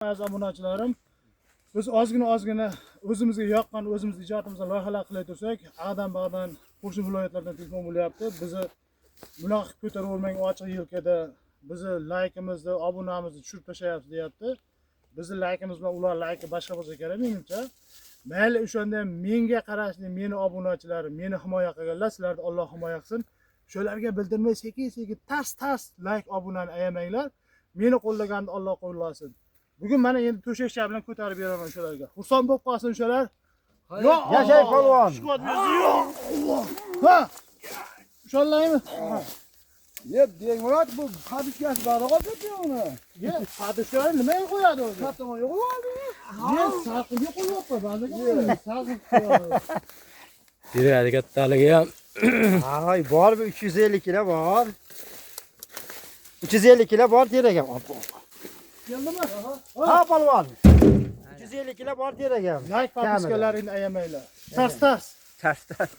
Aziz obunachilarim, biz ozgina ozgina o'zimizga yoqqan, o'zimiz ijodimizda loyihalar qilay tursak, ag'dan bag'dan qo'shni viloyatlardan telefon bo'lyapti. Bizni bunaqa qilib ko'taravermang ochiq yelkada, bizni laykimizni, obunamizni tushirib tashlayapsiz, deyapti. Bizni laykimiz bilan ular layki boshqa bo'lsa kerak, menimcha. Mayli, o'shanda ham menga qarashli meni obunachilarim, meni himoya qilganlar, sizlarni Alloh himoya qilsin. Shularga bildirmay sekin sekin tas tas layk, obunani ayamanglar. Meni qo'llaganni Alloh qo'llasin. Bugun mana endi to'shakcha bilan ko'tarib beraman shularga. Xursand bo'lib qolsin shular. Yo Alloh! Yashay polvon. Shuhrat bersin. Yo Alloh! Ha! Ushollaymi? Ye, Begmurod, bu podishkasi bor uni. Ye, podishkani nimaga qo'yadi o'zi? Katta yo'q. Men salqinga qo'yyapman, ba'ziga salqin qo'yapman. Beradi kattaligi ham. Ay, bor, bu 350 kilo bor. 350 kilo bor terak ham. Keldimi? Ha, polvon. 350 kilo bor terak ham. Layk, podpiskalaringni ayamanglar. Tas tas. Tas tas.